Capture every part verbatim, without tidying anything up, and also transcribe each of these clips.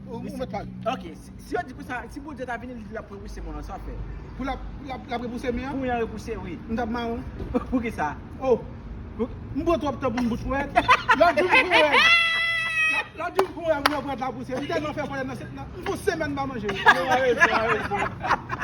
Ou ou mèt pale. Ok, si, si yo di konsa, si Bondye ta vini, li di l ap repouse mwen, sa w ap fè? Pou l ap, pou l ap, l ap repouse men an? Pou men an repouse, wi. M t ap mawon. Poukisa? Oh, m pran twòp tan pou m bout pwèt. Lòt jou m pran wè. Lòt jou m pran wè, m pran pwèt la pouse. M tèlman fè pwèt nan, nan, m fè yon semèn m pa manje. Arete, arete,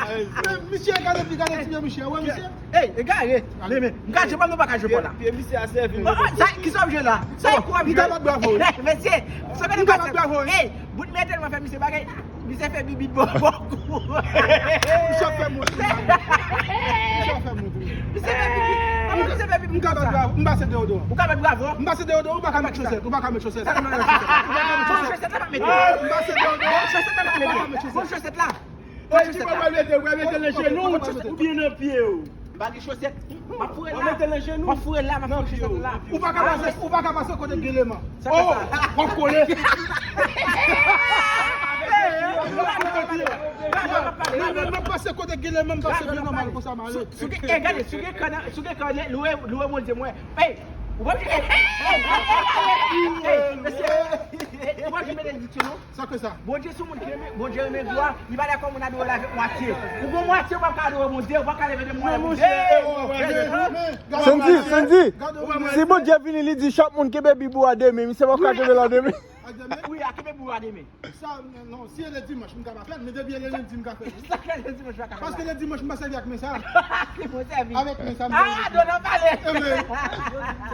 arete. Misye gade, gade ti pye misye, wè misye. Ey, egare. Men, men, m ka jwe pa m, nou pa ka jwe pa la. Pye misye a sèvi. Sa, kisa w ap jwe la? Sa e kou w ap jwe? M ka bat bravo. Mesye, sa gade m ka bat bravo. Ey, bout men tèlman fè misye bagay. Misye fè bibit bò, bò kou. Misye fè mwen. Misye fè mwen. Misye fè bibit. Misye fè bibit. M ka bat bravo. M pase deodorant. Ou ka bat bravo? M pase deodorant, ou pa ka met chosèt. Ou pa ka met chosèt. Sa ka met chosèt. Ou pa ka met chosèt. Chosèt la pa mete. Bon, chosèt la pa mete. Bon, chosèt la. Ou pa pral mete, ou pral mete nan jenou oubyen nan pye w. M pa gen chosèt. M ap foure la. Ou mete nan jenou. M ap foure la, m ap foure chosèt la. Ou pa ka pase, ou pa ka pase kote gen leman. Oh, w ap kole. Mwen menm m ap pase kote gen leman, m pase byen nòmal konsa m ale. Si w gen, eh, gade, si w gen kè nan, si w gen kè nan, louwe, louwe Bondye mwen. Ey, ou pa, ey, ey, ey, mesye, ou pa jwenn benediksyon non. Sa ke sa? Bondye se yon moun ki renmen, Bondye renmen glwa, li pa dakò moun adore l avèk mwatye. Ou gon mwatye, ou p ap ka adore Bondye, ou p ap ka leve de men. Sandy, Sandy, si Bondye vini, li di chak moun kenbe Bib ou a de men, misye p ap ka kenbe l a de men. Wi, a kenbe Bib ou a de men. Sa, non, si e le dimanch, m ka pa fè l, men depi e le lendi, m ka fè l. Sa fè le dimanch, pa ka fè l. Paske le dimanch, m pa sèvi ak men sa. Ki pou sèvi? Avèk men sa, m sèvi. Ah, Donan pale.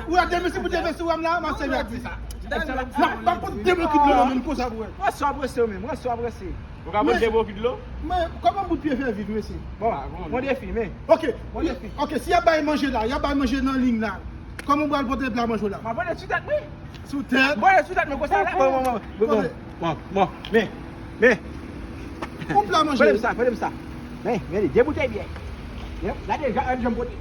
Ou a demen si pou te vesti wè m la, m ap sèvi ak men sa. M ap, m ap pot de bokit dlo nan men m konsa pou wè. Mwen sou aprese w menm, mwen sou aprese. Ou ka pot de bokit dlo? Men, kòman bout pye fè viv, mesye? Bon, bon defi, men. Ok, ok, si y ap bay manje la, y ap bay manje nan liy la. Kòman ou pral pote pla manje w la? M ap pote sou tèt mwen. Sou tèt? Bon, sou tèt mwen konsa la. Bon, bon, bon, bon, bon, bon, bon. Men, men. Yon pla manje. Pote m sa, pote m sa. Men, men, de boutèy byè. Gade, gade, jan m pote.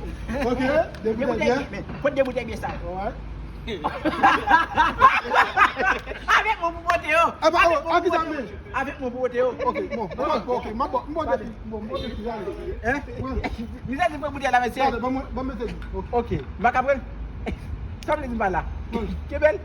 Ok, de boutèy byè. Men, pote de boutèy byè sa. Alright. Avèk mwen pou pote yo. Avèk mwen pou pote yo. Avèk mwen pou pote yo. Ok, bon, bon, bon, ok, m ap bon, m bon defi, bon, m bon defi, ale. Hein? Mizè di pou boutèy la, mesye. Gade, bon, bon, mete. Ok. M pa ka pran. Sa vle di m pa la? Kenbe l.